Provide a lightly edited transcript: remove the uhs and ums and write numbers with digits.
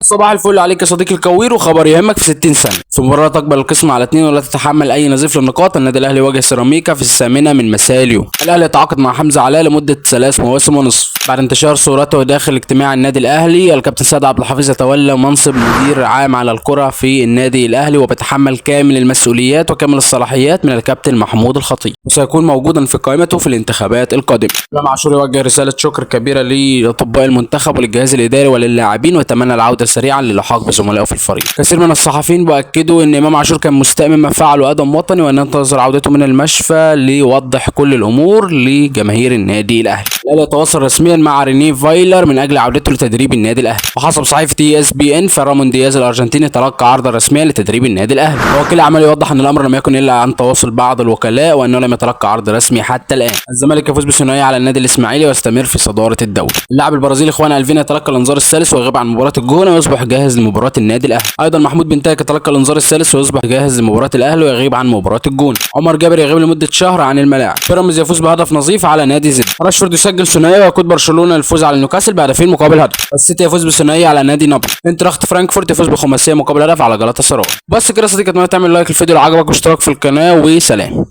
صباح الفل عليك يا صديقي الكوير، وخبر يهمك في 60 ثانيه. في مباراه تقبل القسم على 2 ولا تتحمل اي نظيف للنقاط، النادي الاهلي واجه سيراميكا في الثامنه من مساء اليوم. الاهلي تعاقد مع حمزه علاء لمده 3 مواسم ونصف. بعد انتشار صورته داخل اجتماع النادي الاهلي، الكابتن سيد عبد الحفيظ يتولى منصب مدير عام على الكره في النادي الاهلي، وبيتحمل كامل المسؤوليات وكامل الصلاحيات من الكابتن محمود الخطيب، وسيكون موجودا في قائمته في الانتخابات القادمه. امام عاشور يوجه رساله شكر كبيره لاطباء المنتخب وللجهاز الاداري وللاعبين، ويتمنى العوده سريعا للحاق بزملائه في الفريق. كثير من الصحفيين بأكدوا ان امام عاشور كان مستاء مما فعله ادم وطني، وان ينتظر عودته من المشفى ليوضح كل الامور لجماهير النادي الاهلي. الاهلي يتواصل رسميا مع رينيه فايلر من اجل عودته لتدريب النادي الاهلي. وحسب صحيفه ESPN فرامون دياز الارجنتيني تلقى عرضا رسميا لتدريب النادي الاهلي. وكيل اعمال يوضح ان الامر لم يكن الا عن تواصل بعض الوكلاء، وانه لم يتلقى عرض رسمي حتى الان. الزمالك يفوز بثنائيه على النادي الاسماعيلي ويستمر في صداره الدوري. اللاعب البرازيلي خوان الفينا يتلقى الانذار الثالث ويغيب عن مباراه الجونه ويصبح جاهز لمباراه النادي الاهلي. ايضا محمود بن تايك يتلقى الانذار الثالث ويصبح جاهز لمباراه الاهلي ويغيب عن مباراه الجونه. عمر جابر يغيب لمده شهر عن الملاعب. بيراميدز يفوز بهدف نظيف على نادي زد. راشفورد يسجل ثنائيه ويقود برشلونه للفوز على نيوكاسل بهدفين مقابل هدف. السيتي يفوز بثنائيه على نادي نابولي. انتراخت فرانكفورت يفوز بخماسيه مقابل هدف على جلاتا سراي. بس كده يا صديقي، اتمنى تعمل لايك للفيديو لو عجبك واشتراك في القناه، وسلام.